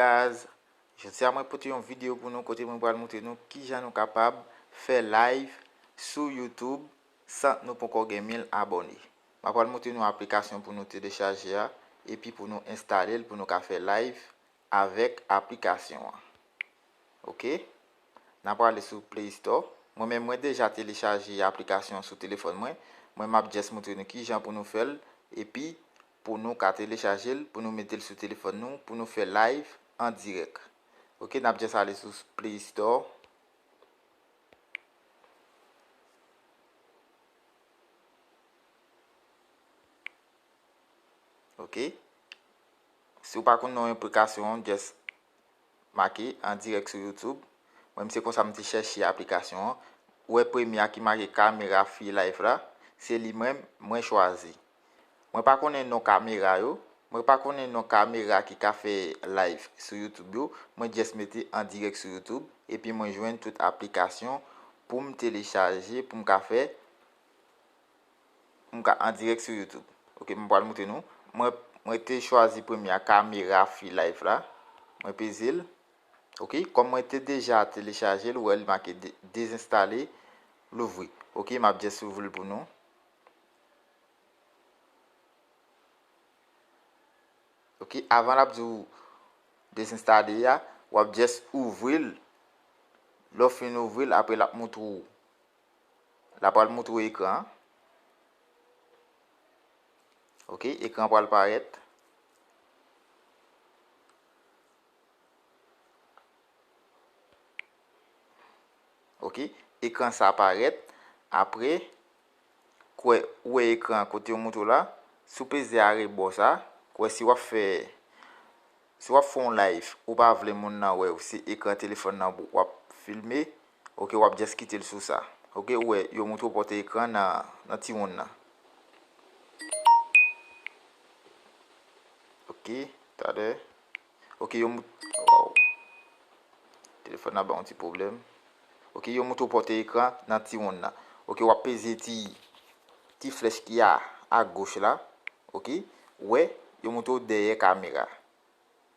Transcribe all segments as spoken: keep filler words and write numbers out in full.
Guys, jodi a mwen pote yon videyo pou nou kote mwen pral montre nou kijan nou kapab fè live sou YouTube san nou poko gen mil abòne. Mwen pral montre nou aplikasyon pou nou telechaje a, epi pou nou enstale l pou nou ka fè live avèk aplikasyon an. Ok? N a prale sou Play Store. Mwen menm, mwen deja telechaje aplikasyon an sou telefòn mwen. Mwen, m ap just montre nou kijan pou nou fè l, epi pou nou ka telechaje l, pou nou mete l sou telefòn nou, pou nou fè live an dirèk. Ok, n ap just ale sou Play Store. Ok. Si w pa konn non aplikasyon an, just make an dirèk sou YouTube. Mwen, se konsa m te chèche aplikasyon an. Ou wè premye a ki make kamera fi live la, se li menm mwen chwazi. Mwen pa konnen non kamera yo. Mwen pa konnen non kamera ki ka fè live sou YouTube yo. Mwen just mete an dirèk sou YouTube. Epi mwen jwenn tout aplikasyon pou m telechaje, pou m ka fè, pou m ka an dirèk sou YouTube. Ok, mwen pral montre nou. Mwen, mwen te chwazi premye a, kamera fi live la. Mwen peze l. Ok, kòm mwen te deja telechaje l, ou wè li make de-, dezenstale, louvri. Ok, m ap just ouvri l pou nou. Ok, avan l ap di w dezenstale a, w ap just ouvri l. Lè w fin ouvri l, apre l ap montre w, l ap pral montre w ekran an. Ok, ekran pral parèt. Ok, ekran sa parèt. Apre, kwè, ou wè ekran kote yo montre w la, si w peze arebò sa, kwè si w ap fè, si w ap fè yon live, ou pa vle moun nan wè w, se ekran telefòn nan w ap filme, ok, w ap just kite l sou sa. Ok, ou wè, yo montre w pòtre ekran nan, nan ti wonn nan. Ok, talè. Ok, yo mout-, waw. Telefòn nan ba yon ti pwoblèm. Ok, yo montre w pòtre ekran nan ti wonn nan. Ok, w ap peze ti, ti flèch ki a, agoch la. Ok, ou wè, yo montre w dèyè kamera.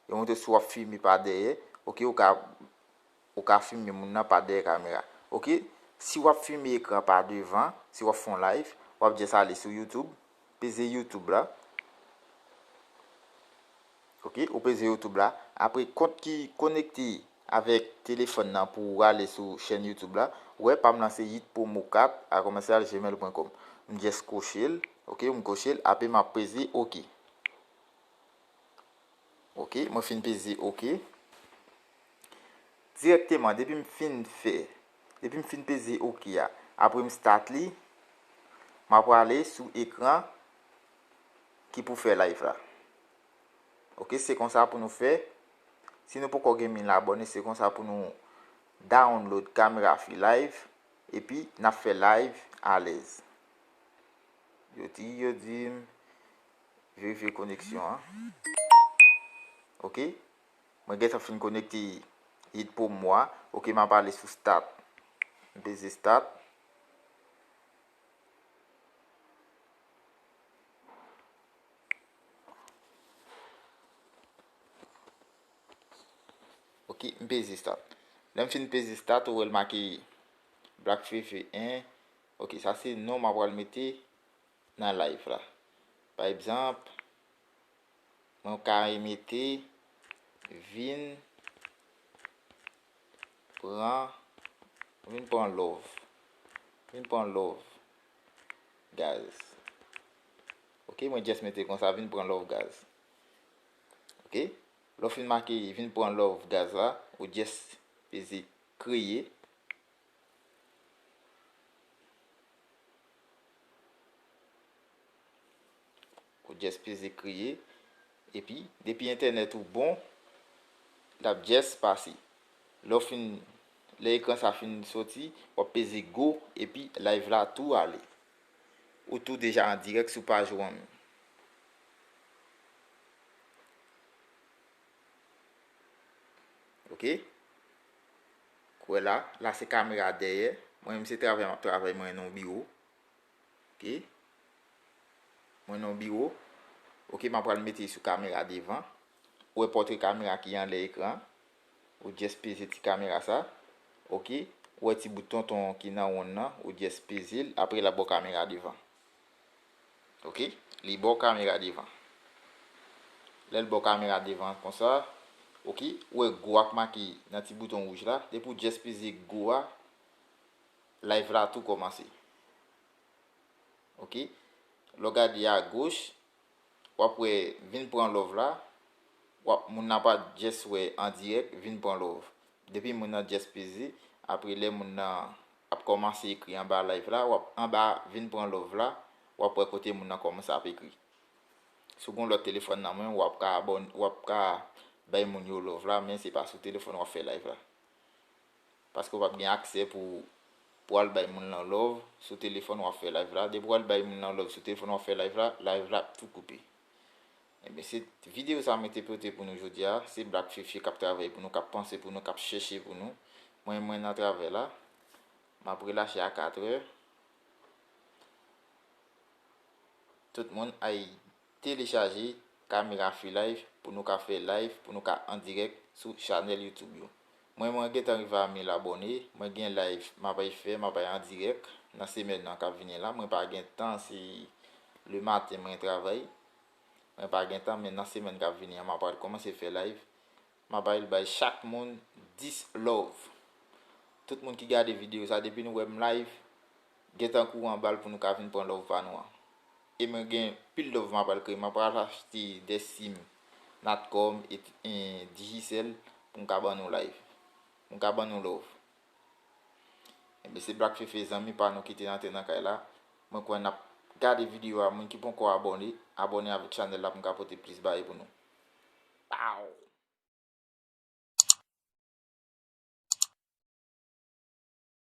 Yo montre w si w ap filme pa dèyè. Ok, ou ka, ou ka filme moun nan pa dèyè kamera. Ok, si w ap filme ekran pa devan, si w ap fè yon live, w ap just ale sou YouTube, peze YouTube la. Ok, ou peze YouTube la. Apre, kont ki konekte avèk telefòn nan pou w ale sou chèn YouTube la. Ou wè, pa m lan se yit promo kat a commercial gmail point com. M just koche l. Ok, m koche l. Apre, m ap peze ok. Ok, mwen fin peze ok. Dirèkteman, depi m fin fè, depi m fin peze ok a, apre m start li, m ap prale sou ekran ki pou fè live la. Ok, se konsa pou nou fè. Si nou poko gen mil abòne, se konsa pou nou download kamera fi live, epi n ap fè live alèz. Yo di, yo di m verifye koneksyon an. Ok, mwen gentan fin konekte yit promo a. Ok, m ap ale sou start. M peze start. Ok, m peze start. Lè m fin peze start, ou wè l make Black Fefe en. Ok, sa se non m ap pral mete nan live la. Pa egzanp, mwen ka mete vin pran, vin pran love. Vin pran love, guys. Ok, mwen just mete konsa, vin pran love, guys. Ok? Lè w fin make vin pran love, guys la, ou just peze kreye. Ou just peze kreye. Epi, depi entènèt ou bon, l ap just pase. Lè w fin, lè ekran sa fin soti, w ap peze go, epi live la tou ale. Ou tou deja an dirèk sou paj ou an menm. Ok? Kwè la, la se kamera dèyè. Mwen menm se travay m ap travay mwen nan yon biwo. Ok? Mwen nan yon biwo. Ok, m ap pral mete sou kamera devan. Ou wè pòtre kamera ki anlè ekran an. Ou just peze ti kamera sa. Ok. Ou wè ti bout tonton ki nan wonn nan. Ou just peze l. Apre l ap ba w kamera devan. Ok. Li ba w kamera devan. Lè l ba w kamera devan konsa. Ok. Ou wè go a k make nan ti bouton wouj la. Depi w just peze go a, live la tou kòmanse. Ok. Lè w gade agoch, w ap wè vin pran love la. W ap, moun nan pa just wè an dirèk, vin pran love. Depi moun nan just peze, apre lè moun nan ap kòmanse ekri anba live la, w ap anba vin pran love la, w ap wè kote moun nan kòmanse ap ekri. Si w gen lòt telefòn nan men w, w ap ka abòn-, w ap ka bay moun yo love la, men se pa sou telefòn w ap fè live la. Paske w p ap gen aksè pou, pou al bay moun nan love sou telefòn w ap fè live la. Depi w al bay moun nan love sou telefòn w ap fè live la, live la ap tou koupe. Ebyen, se videyo sa mwen te pote pou nou jodi a. Se Black Fefe k ap travay pou nou, k ap panse pou nou, k ap chèche pou nou. Mwen, mwen nan travay la. M ap relache a katrè. Tout moun ay telechaje kamera Freelive pou nou ka fè live, pou nou ka an dirèk sou chanèl YouTube yo. Mwen, mwen gentan rive a mil abòne, mwen gen live m ap ay fè, m ap ay an dirèk nan semèn nan k ap vini la. Mwen pa gen tan, se le maten mwen travay. Mwen pa gen tan, men nan semèn k ap vini an, m ap pral kòmanse fè live. M ap al bay chak moun dis love. Tout moun ki gade videyo sa, depi nou wè m live, gentan kouri anba l pou nou ka vin pran love pa nou an. E mwen gen pil love m ap al kreye. M ap al achte de sim Natcom e, e Digicel pou m ka ban nou live. Pou m ka ban nou love. Ebyen, se Black Fefe, zanmi pa nou ki te antre nan kay la. Mwen kwè n ap gade videyo a. Moun ki poko abòne, abòne avèk chanèl la pou m ka pote plis bagay pou nou. Pow!